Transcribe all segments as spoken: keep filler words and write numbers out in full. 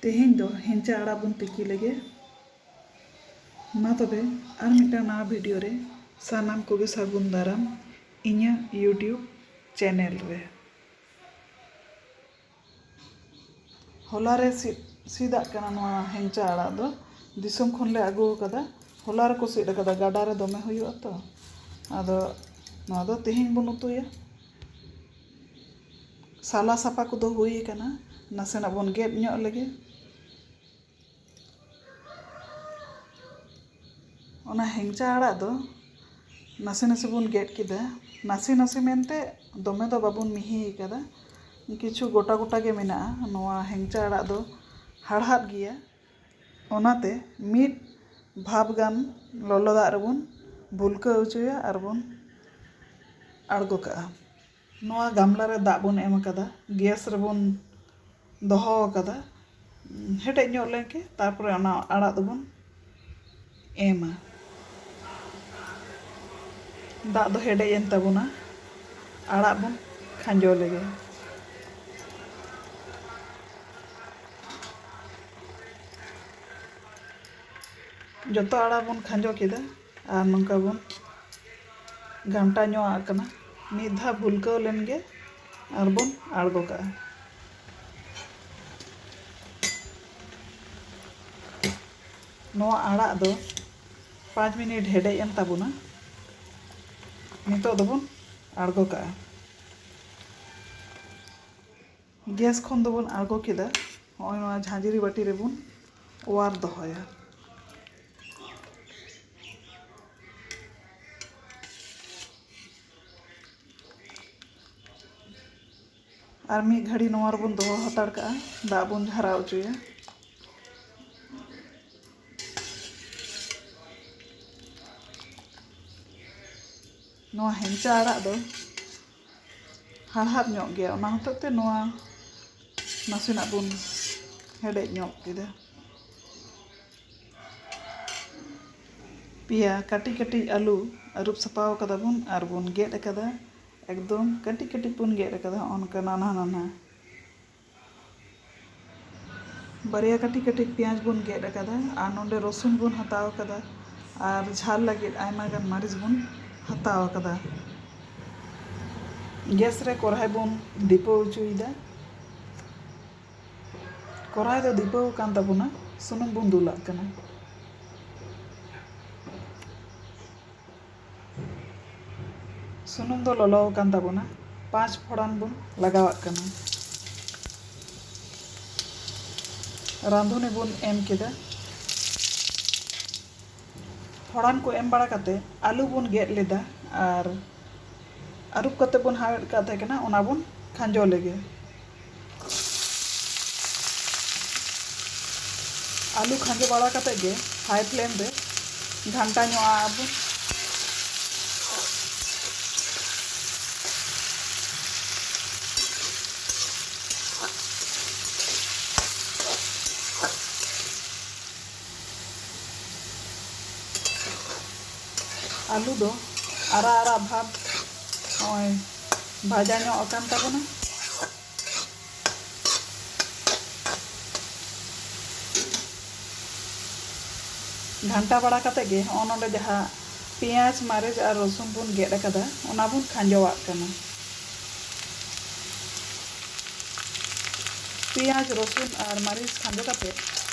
ᱛᱮᱦᱮᱧ ᱫᱚ ᱦᱮᱸᱪᱟ ᱟᱲᱟᱜ ᱵᱚᱱ ᱛᱤᱠᱤ ᱞᱮᱜᱮ᱾ ᱢᱟ ᱛᱚᱵᱮ, ᱟᱨ ᱢᱤᱫᱴᱟᱝ ᱱᱟᱣᱟ ᱵᱷᱤᱰᱤᱭᱳ ᱨᱮ ᱥᱟᱱᱟᱢ ᱠᱚᱜᱮ ᱥᱟᱹᱜᱩᱱ ᱫᱟᱨᱟᱢ ᱤᱧᱟᱹᱜ YouTube ᱪᱮᱱᱮᱞ ᱨᱮ᱾ ᱦᱚᱞᱟ ᱨᱮ ᱥᱤᱫ, ᱥᱤᱫᱟᱜ ᱠᱟᱱᱟ ᱱᱚᱣᱟ ᱦᱮᱸᱪᱟ ᱟᱲᱟᱜ ᱫᱚ᱾ ᱫᱤᱥᱚᱢ ᱠᱷᱚᱱ ᱞᱮ ᱟᱹᱜᱩ ᱟᱠᱟᱫᱟ᱾ ᱦᱚᱞᱟ ᱨᱮᱠᱚ ᱥᱤᱫ ᱟᱠᱟᱫᱟ, ᱜᱟᱰᱟ ᱨᱮ ᱫᱚᱢᱮ ᱦᱩᱭᱩᱜᱼᱟ ᱛᱚ᱾ ᱟᱫᱚ ᱱᱚᱣᱟ ᱫᱚ ᱛᱮᱦᱮᱧ ᱵᱚᱱ ᱩᱛᱩᱭᱟ᱾ ᱥᱟᱞᱟ ᱥᱟᱯᱷᱟ ᱠᱚᱫᱚ ᱦᱩᱭ ᱟᱠᱟᱱᱟ, ᱱᱟᱥᱮᱱᱟᱜ ᱵᱚᱱ ᱜᱮᱫ ᱧᱚᱜ ᱞᱮᱜᱮ᱾ ᱚᱱᱟ ᱦᱮᱸᱪᱟ ᱟᱲᱟᱜ ᱫᱚ ᱱᱟᱥᱮ ᱱᱟᱥᱮ ᱵᱚᱱ ᱜᱮᱫ ᱠᱮᱫᱟ᱾ ᱱᱟᱥᱮ ᱱᱟᱥᱮ ᱢᱮᱱᱛᱮ ᱫᱚᱢᱮ ᱫᱚ ᱵᱟᱵᱚᱱ ᱢᱤᱦᱤ ᱟᱠᱟᱫᱟ, ᱠᱤᱪᱷᱩ ᱜᱚᱴᱟ ᱜᱚᱴᱟ ᱜᱮ ᱢᱮᱱᱟᱜᱼᱟ᱾ ᱱᱚᱣᱟ ᱦᱮᱸᱪᱟ ᱟᱲᱟᱜ ᱫᱚ ᱦᱟᱲᱦᱟᱫ ᱜᱮᱭᱟ, ᱚᱱᱟᱛᱮ ᱢᱤᱫ ᱵᱷᱟᱯ ᱜᱟᱱ ᱞᱚᱞᱚ ᱫᱟᱜ ᱨᱮᱵᱚᱱ ᱵᱷᱩᱞᱠᱟᱹᱣ ᱦᱚᱪᱚᱭᱟ ᱟᱨ ᱵᱚᱱ ᱟᱬᱜᱚ ᱠᱟᱜᱼᱟ᱾ ᱱᱚᱣᱟ ᱜᱟᱢᱞᱟ ᱨᱮ ᱫᱟᱜ ᱵᱚᱱ ᱮᱢ ᱟᱠᱟᱫᱟ, ᱜᱮᱥ ᱨᱮᱵᱚᱱ ᱫᱚᱦᱚ ᱟᱠᱟᱫᱟ᱾ ᱦᱮᱰᱮᱡ ᱧᱚᱜ ᱞᱮᱱᱠᱮ ᱛᱟᱨᱯᱚᱨᱮ ᱚᱱᱟ ᱟᱲᱟᱜ ᱫᱚᱵᱚᱱ ᱮᱢᱟ᱾ ᱫᱟᱜ ᱫᱚ ᱦᱮᱰᱮᱡ ᱮᱱ ᱛᱟᱵᱚᱱᱟ, ᱟᱲᱟᱜ ᱵᱚᱱ ᱠᱷᱟᱸᱡᱚ ᱞᱮᱜᱮ᱾ ᱡᱚᱛᱚ ᱟᱲᱟᱜ ᱵᱚᱱ ᱠᱷᱟᱸᱡᱚ ᱠᱮᱫᱟ ᱟᱨ ᱱᱚᱝᱠᱟ ᱵᱚᱱ ᱜᱷᱟᱱᱴᱟ ᱧᱚᱜ ᱟᱜ ᱠᱟᱱᱟ᱾ ᱢᱤᱫ ᱫᱷᱟᱣ ᱵᱷᱩᱞᱠᱟᱹᱣ ᱞᱮᱱ ᱜᱮ ᱟᱨ ᱵᱚᱱ ᱟᱬᱜᱚ ᱠᱟᱜᱼᱟ᱾ ᱱᱚᱣᱟ ᱟᱲᱟᱜ ᱫᱚ ᱯᱟᱸᱪ ᱢᱤᱱᱤᱴ ᱦᱮᱰᱮᱡ ᱮᱱ ᱛᱟᱵᱚᱱᱟ᱾ ᱱᱤᱛᱚᱜ ᱫᱚᱵᱚᱱ ᱟᱬᱜᱚ ᱠᱟᱜᱼᱟ᱾ ᱜᱮᱥ ᱠᱷᱚᱱ ᱫᱚᱵᱚᱱ ᱟᱬᱜᱚ ᱠᱮᱫᱟ᱾ ᱱᱚᱜᱼᱚᱭ ᱱᱚᱣᱟ ᱡᱷᱟᱸᱡᱨᱤ ᱵᱟᱹᱴᱤ ᱨᱮᱵᱚᱱ ᱚᱣᱟᱨ ᱫᱚᱦᱚᱭᱟ᱾ ᱟᱨ ᱢᱤᱫ ᱜᱷᱟᱹᱲᱤ ᱱᱚᱣᱟ ᱨᱮᱵᱚᱱ ᱫᱚᱦᱚ ᱦᱟᱛᱟᱲ ᱠᱟᱜᱼᱟ, ᱫᱟᱜ ᱵᱚᱱ ᱡᱷᱟᱨᱟᱣ ᱦᱚᱪᱚᱭᱟ᱾ ᱱᱚᱣᱟ ᱦᱮᱸᱪᱟ ᱟᱲᱟᱜ ᱫᱚ ᱦᱟᱲᱦᱟᱫ ᱧᱚᱜ ᱜᱮᱭᱟ, ᱚᱱᱟ ᱦᱚᱛᱮᱡ ᱛᱮ ᱱᱚᱣᱟ ᱱᱟᱥᱮᱱᱟᱜ ᱵᱚᱱ ᱦᱮᱰᱮᱡ ᱧᱚᱜ ᱠᱮᱫᱟ᱾ ᱯᱮᱭᱟ ᱠᱟᱹᱴᱤᱡ ᱠᱟᱹᱴᱤᱡ ᱟᱹᱞᱩ ᱟᱹᱨᱩᱵ ᱥᱟᱯᱷᱟ ᱟᱠᱟᱫᱟ ᱵᱚᱱ ᱟᱨ ᱵᱚᱱ ᱜᱮᱫ ᱟᱠᱟᱫᱟ᱾ ᱮᱠᱫᱚᱢ ᱠᱟᱹᱴᱤᱡ ᱠᱟᱹᱴᱤᱡ ᱵᱚᱱ ᱜᱮᱫ ᱟᱠᱟᱫᱟ, ᱦᱚᱸᱜᱼᱚ ᱱᱚᱝᱠᱟ ᱱᱟᱱᱦᱟ ᱱᱟᱱᱦᱟ᱾ ᱵᱟᱨᱭᱟ ᱠᱟᱹᱴᱤᱡ ᱠᱟᱹᱴᱤᱡ ᱯᱮᱸᱭᱟᱡᱽ ᱵᱚᱱ ᱜᱮᱫ ᱟᱠᱟᱫᱟ ᱟᱨ ᱱᱚᱰᱮ ᱨᱚᱥᱩᱱ ᱵᱚᱱ ᱦᱟᱛᱟᱣ ᱟᱠᱟᱫᱟ ᱟᱨ ᱡᱷᱟᱞ ᱞᱟᱹᱜᱤᱫ ᱟᱭᱢᱟ ᱜᱟᱱ ᱢᱟᱹᱨᱤᱪ ᱵᱚᱱ ᱦᱟᱛᱟᱣ ᱟᱠᱟᱫᱟ᱾ ᱜᱮᱥ ᱨᱮ ᱠᱚᱨᱦᱟᱭ ᱵᱚᱱ ᱫᱷᱤᱯᱟᱹᱣ ᱦᱚᱪᱚᱭᱮᱫᱟ᱾ ᱠᱚᱨᱦᱟᱭ ᱫᱚ ᱫᱷᱤᱯᱟᱹᱣ ᱟᱠᱟᱱ ᱛᱟᱵᱚᱱᱟ, ᱥᱩᱱᱩᱢ ᱵᱚᱱ ᱫᱩᱞᱟᱜ ᱠᱟᱱᱟ᱾ ᱥᱩᱱᱩᱢ ᱫᱚ ᱞᱚᱞᱚ ᱟᱠᱟᱱ ᱛᱟᱵᱚᱱᱟ, ᱯᱟᱸᱪ ᱯᱷᱚᱲᱟᱱ ᱵᱚᱱ ᱞᱟᱜᱟᱣᱟᱜ ᱠᱟᱱᱟ᱾ ᱨᱟᱸᱫᱷᱩᱱᱤ ᱵᱚᱱ ᱮᱢ ᱠᱮᱫᱟ᱾ ᱯᱷᱚᱲᱟᱱ ᱠᱚ ᱮᱢ ᱵᱟᱲᱟ ᱠᱟᱛᱮ ᱟᱹᱞᱩ ᱵᱚᱱ ᱜᱮᱫ ᱞᱮᱫᱟ ᱟᱨ ᱟᱹᱨᱩᱵ ᱠᱟᱛᱮ ᱵᱚᱱ ᱦᱟᱣᱮᱫ ᱠᱟᱜ ᱛᱟᱦᱮᱸ ᱠᱟᱱᱟ, ᱚᱱᱟ ᱵᱚᱱ ᱠᱷᱟᱸᱡᱚ ᱞᱮᱜᱮ᱾ ᱟᱹᱞᱩ ᱠᱷᱟᱸᱡᱚ ᱵᱟᱲᱟ ᱠᱟᱛᱮ ᱜᱮ high flame ᱨᱮ ᱜᱷᱟᱱᱴᱟ ᱧᱚᱜ ᱟᱜᱼᱟ ᱵᱚᱱ᱾ ᱟᱹᱞᱩ ᱫᱚ ᱟᱨᱟᱜ ᱟᱨᱟᱜ ᱵᱷᱟᱵᱽ ᱱᱚᱜᱼᱚᱭ ᱵᱷᱟᱡᱟ ᱧᱚᱜ ᱟᱠᱟᱱ ᱛᱟᱵᱚᱱᱟ᱾ ᱜᱷᱟᱱᱴᱟ ᱵᱟᱲᱟ ᱠᱟᱛᱮ ᱜᱮ ᱦᱚᱸᱜᱼᱚ ᱱᱚᱰᱮ ᱡᱟᱦᱟᱸ ᱯᱮᱸᱭᱟᱡᱽ, ᱢᱟᱹᱨᱤᱪ ᱟᱨ ᱨᱚᱥᱩᱱ ᱵᱚᱱ ᱜᱮᱫ ᱟᱠᱟᱫᱟ, ᱚᱱᱟ ᱵᱚᱱ ᱠᱷᱟᱸᱡᱚᱣᱟᱜ ᱠᱟᱱᱟ᱾ ᱯᱮᱸᱭᱟᱡᱽ, ᱨᱚᱥᱩᱱ ᱟᱨ ᱢᱟᱹᱨᱤᱪ ᱠᱷᱟᱸᱡᱚ ᱠᱟᱛᱮ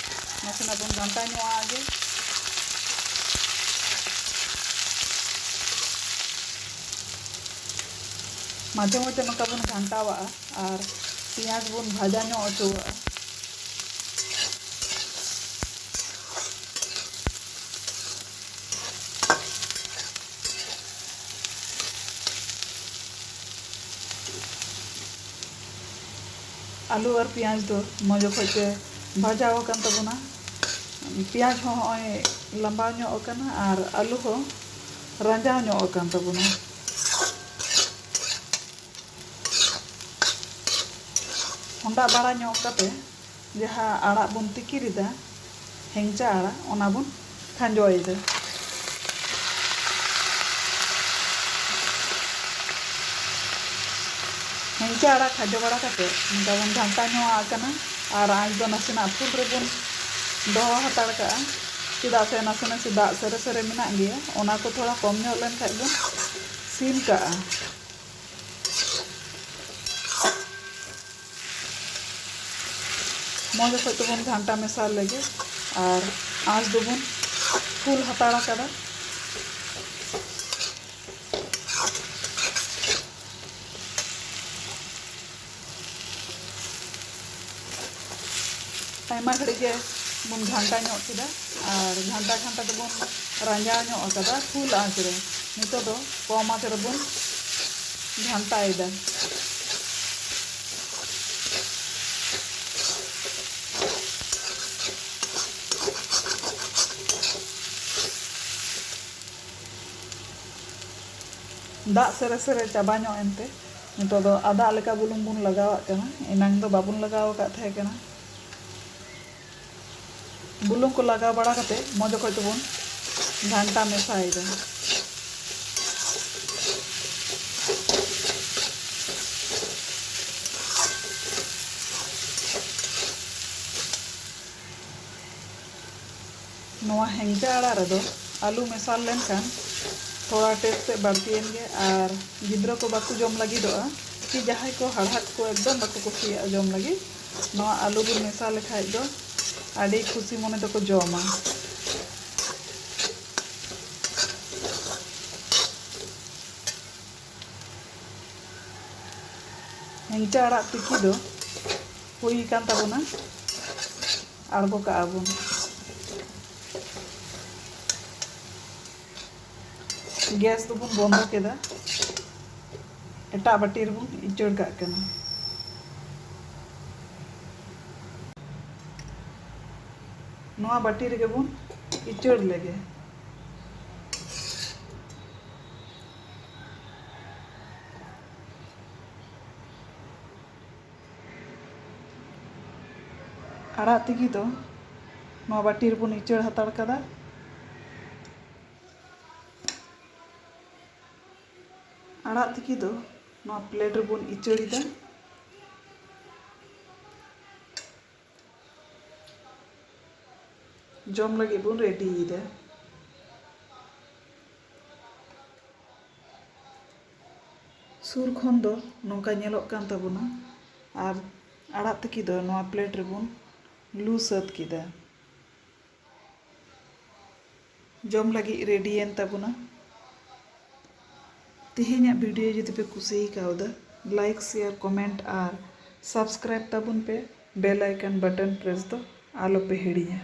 ᱱᱟᱥᱮᱱᱟᱜ ᱵᱚᱱ ᱜᱷᱟᱱᱴᱟ ᱧᱚᱜ ᱟᱜ ᱜᱮ᱾ ᱢᱟᱡᱷᱮ ᱢᱚᱫᱽᱫᱷᱮ ᱱᱚᱝᱠᱟ ᱵᱚᱱ ᱜᱷᱟᱱᱴᱟᱣᱟᱜᱼᱟ ᱟᱨ ᱯᱮᱸᱭᱟᱡᱽ ᱵᱚᱱ ᱵᱷᱟᱡᱟ ᱧᱚᱜ ᱦᱚᱪᱚᱣᱟᱜᱼᱟ᱾ ᱟᱹᱞᱩ ᱟᱨ ᱯᱮᱸᱭᱟᱡᱽ ᱫᱚ ᱢᱚᱡᱽ ᱚᱠᱚᱡ ᱛᱮ ᱵᱷᱟᱡᱟᱣ ᱟᱠᱟᱱ ᱛᱟᱵᱚᱱᱟ᱾ ᱯᱮᱸᱭᱟᱡᱽ ᱦᱚᱸ ᱦᱚᱸᱜᱼᱚᱭ ᱞᱟᱢᱵᱟᱣ ᱧᱚᱜ ᱟᱠᱟᱱᱟ ᱟᱨ ᱟᱹᱞᱩ ᱦᱚᱸ ᱨᱟᱸᱡᱟᱣ ᱧᱚᱜ ᱟᱠᱟᱱ ᱛᱟᱵᱚᱱᱟ᱾ ᱦᱚᱸᱰᱟᱜ ᱵᱟᱲᱟ ᱧᱚᱜ ᱠᱟᱛᱮ ᱡᱟᱦᱟᱸ ᱟᱲᱟᱜ ᱵᱚᱱ ᱛᱤᱠᱤ ᱞᱮᱫᱟ, ᱦᱮᱝᱪᱟ ᱟᱲᱟᱜ, ᱚᱱᱟ ᱵᱚᱱ ᱠᱷᱟᱸᱡᱚᱭᱮᱫᱟ᱾ ᱦᱮᱝᱪᱟ ᱟᱲᱟᱜ ᱠᱷᱟᱸᱡᱚ ᱵᱟᱲᱟ ᱠᱟᱛᱮ ᱱᱚᱝᱠᱟ ᱵᱚᱱ ᱜᱷᱟᱱᱴᱟ ᱧᱚᱜ ᱟᱜ ᱠᱟᱱᱟ ᱟᱨ ᱟᱸᱪ ᱫᱚ ᱱᱟᱥᱮᱱᱟᱜ ᱯᱷᱩᱞ ᱨᱮᱵᱚᱱ ᱫᱚᱦᱚ ᱦᱟᱛᱟᱲ ᱠᱟᱜᱼᱟ, ᱪᱮᱫᱟᱜ ᱥᱮ ᱱᱟᱥᱮ ᱱᱟᱥᱮ ᱫᱟᱜ ᱥᱮᱨᱮ ᱥᱮᱨᱮ ᱢᱮᱱᱟᱜ ᱜᱮᱭᱟ, ᱚᱱᱟ ᱠᱚ ᱛᱷᱚᱲᱟ ᱠᱚᱢ ᱧᱚᱜ ᱞᱮᱱ ᱠᱷᱟᱡ ᱵᱚᱱ ᱥᱤᱢ ᱠᱟᱜᱼᱟ᱾ ᱢᱚᱡᱽ ᱚᱠᱚᱡ ᱛᱮᱵᱚᱱ ᱜᱷᱟᱱᱴᱟ ᱢᱮᱥᱟ ᱞᱮᱜᱮ ᱟᱨ ᱟᱸᱪ ᱫᱚᱵᱚᱱ ᱯᱷᱩᱞ ᱦᱟᱛᱟᱲ ᱠᱟᱫᱟ᱾ ᱟᱭᱢᱟ ᱜᱷᱟᱹᱲᱤᱡ ᱜᱮ ᱵᱚᱱ ᱜᱷᱟᱱᱴᱟ ᱧᱚᱜ ᱠᱮᱫᱟ ᱟᱨ ᱜᱷᱟᱱᱴᱟ ᱜᱷᱟᱱᱴᱟ ᱛᱮᱵᱚᱱ ᱨᱟᱸᱡᱟᱣ ᱧᱚᱜ ᱠᱟᱫᱟ ᱯᱷᱩᱞ ᱟᱸᱪ ᱨᱮ᱾ ᱱᱤᱛᱚᱜ ᱫᱚ ᱠᱚᱢ ᱟᱸᱪ ᱨᱮᱵᱚᱱ ᱜᱷᱟᱱᱴᱟᱭᱮᱫᱟ᱾ ᱫᱟᱜ ᱥᱮᱨᱮ ᱥᱮᱨᱮ ᱪᱟᱵᱟ ᱧᱚᱜ ᱮᱱᱛᱮ ᱱᱤᱛᱚᱜ ᱫᱚ ᱟᱫᱟᱜ ᱞᱮᱠᱟ ᱵᱩᱞᱩᱝ ᱵᱚᱱ ᱞᱟᱜᱟᱣᱟᱜ ᱠᱟᱱᱟ᱾ ᱮᱱᱟᱝ ᱫᱚ ᱵᱟᱵᱚᱱ ᱞᱟᱜᱟᱣ ᱟᱠᱟᱫ ᱛᱟᱦᱮᱸ ᱠᱟᱱᱟ᱾ ᱵᱩᱞᱩᱝ ᱠᱚ ᱞᱟᱜᱟᱣ ᱵᱟᱲᱟ ᱠᱟᱛᱮ ᱢᱚᱡᱽ ᱚᱠᱚᱡ ᱛᱮᱵᱚᱱ ᱜᱷᱟᱱᱴᱟ ᱢᱮᱥᱟᱭᱮᱫᱟ᱾ ᱱᱚᱣᱟ ᱦᱮᱝᱪᱟ ᱟᱲᱟᱜ ᱨᱮᱫᱚ ᱟᱹᱞᱩ ᱢᱮᱥᱟᱞ ᱞᱮᱱᱠᱷᱟᱱ ᱛᱷᱚᱲᱟ ᱴᱮᱥᱴ ᱛᱮᱫ ᱵᱟᱹᱲᱛᱤᱭᱮᱱ ᱜᱮ, ᱟᱨ ᱜᱤᱫᱽᱨᱟᱹ ᱠᱚ ᱵᱟᱠᱚ ᱡᱚᱢ ᱞᱟᱹᱜᱤᱫᱚᱜᱼᱟ᱾ ᱠᱤ ᱡᱟᱦᱟᱸᱭ ᱠᱚ ᱦᱟᱲᱦᱟᱫ ᱠᱚ ᱮᱠᱫᱚᱢ ᱵᱟᱠᱚ ᱠᱩᱥᱤᱭᱟᱜᱼᱟ ᱡᱚᱢ ᱞᱟᱹᱜᱤᱫ, ᱱᱚᱣᱟ ᱟᱹᱞᱩ ᱵᱚᱱ ᱢᱮᱥᱟ ᱞᱮᱠᱷᱟᱡ ᱫᱚ ᱟᱹᱰᱤ ᱠᱷᱩᱥᱤ ᱢᱚᱱᱮ ᱛᱮᱠᱚ ᱡᱚᱢᱟ᱾ ᱦᱮᱝᱪᱟ ᱟᱲᱟᱜ ᱛᱤᱠᱤ ᱫᱚ ᱦᱩᱭ ᱟᱠᱟᱱ ᱛᱟᱵᱚᱱᱟ, ᱟᱬᱜᱚ ᱠᱟᱜᱼᱟ ᱵᱚᱱ᱾ ᱜᱮᱥ ᱫᱚᱵᱚᱱ ᱵᱚᱱᱫᱚ ᱠᱮᱫᱟ, ᱮᱴᱟᱜ ᱵᱟᱹᱴᱤ ᱨᱮᱵᱚᱱ ᱤᱪᱟᱹᱲ ᱠᱟᱜ ᱠᱟᱱᱟ᱾ ᱱᱚᱣᱟ ᱵᱟᱹᱴᱤ ᱨᱮᱜᱮ ᱵᱚᱱ ᱤᱪᱟᱹᱲ ᱞᱮᱜᱮ᱾ ᱟᱲᱟᱜ ᱛᱤᱠᱤ ᱫᱚ ᱱᱚᱣᱟ ᱵᱟᱹᱴᱤ ᱨᱮᱵᱚᱱ ᱤᱪᱟᱹᱲ ᱦᱟᱛᱟᱲ ᱠᱟᱫᱟ᱾ ᱟᱲᱟᱜ ᱛᱤᱠᱤ ᱫᱚ ᱱᱚᱣᱟ ᱯᱞᱮᱴ ᱨᱮᱵᱚᱱ ᱤᱪᱟᱹᱲ ᱮᱫᱟ᱾ ᱡᱚᱢ ᱞᱟᱹᱜᱤᱫ ᱵᱚᱱ ᱨᱮᱰᱤᱭᱮᱫᱟ᱾ ᱥᱩᱨ ᱠᱷᱚᱱ ᱫᱚ ᱱᱚᱝᱠᱟ ᱧᱮᱞᱚᱜ ᱠᱟᱱ ᱛᱟᱵᱚᱱᱟ᱾ ᱟᱨ ᱟᱲᱟᱜ ᱛᱤᱠᱤ ᱫᱚ ᱱᱚᱣᱟ ᱯᱞᱮᱴ ᱨᱮᱵᱚᱱ ᱞᱩ ᱥᱟᱹᱛ ᱠᱮᱫᱟ᱾ ᱡᱚᱢ ᱞᱟᱹᱜᱤᱫ ᱨᱮᱰᱤᱭᱮᱱ ᱛᱟᱵᱚᱱᱟ᱾ ᱛᱮᱦᱮᱧᱟᱜ ᱵᱷᱤᱰᱤᱭᱳ ᱡᱩᱫᱤ ᱯᱮ ᱠᱩᱥᱤ ᱠᱟᱣᱫᱟ, ᱞᱟᱭᱤᱠ, ᱥᱮᱭᱟᱨ, ᱠᱚᱢᱮᱱᱴ ᱟᱨ ᱥᱟᱵᱥᱠᱨᱟᱭᱤᱵ ᱛᱟᱵᱚᱱ ᱯᱮ᱾ ᱵᱮᱞ ᱟᱭᱠᱚᱱ ᱵᱟᱴᱚᱱ ᱯᱨᱮᱥ ᱫᱚ ᱟᱞᱚ ᱯᱮ ᱦᱤᱲᱤᱧᱟ᱾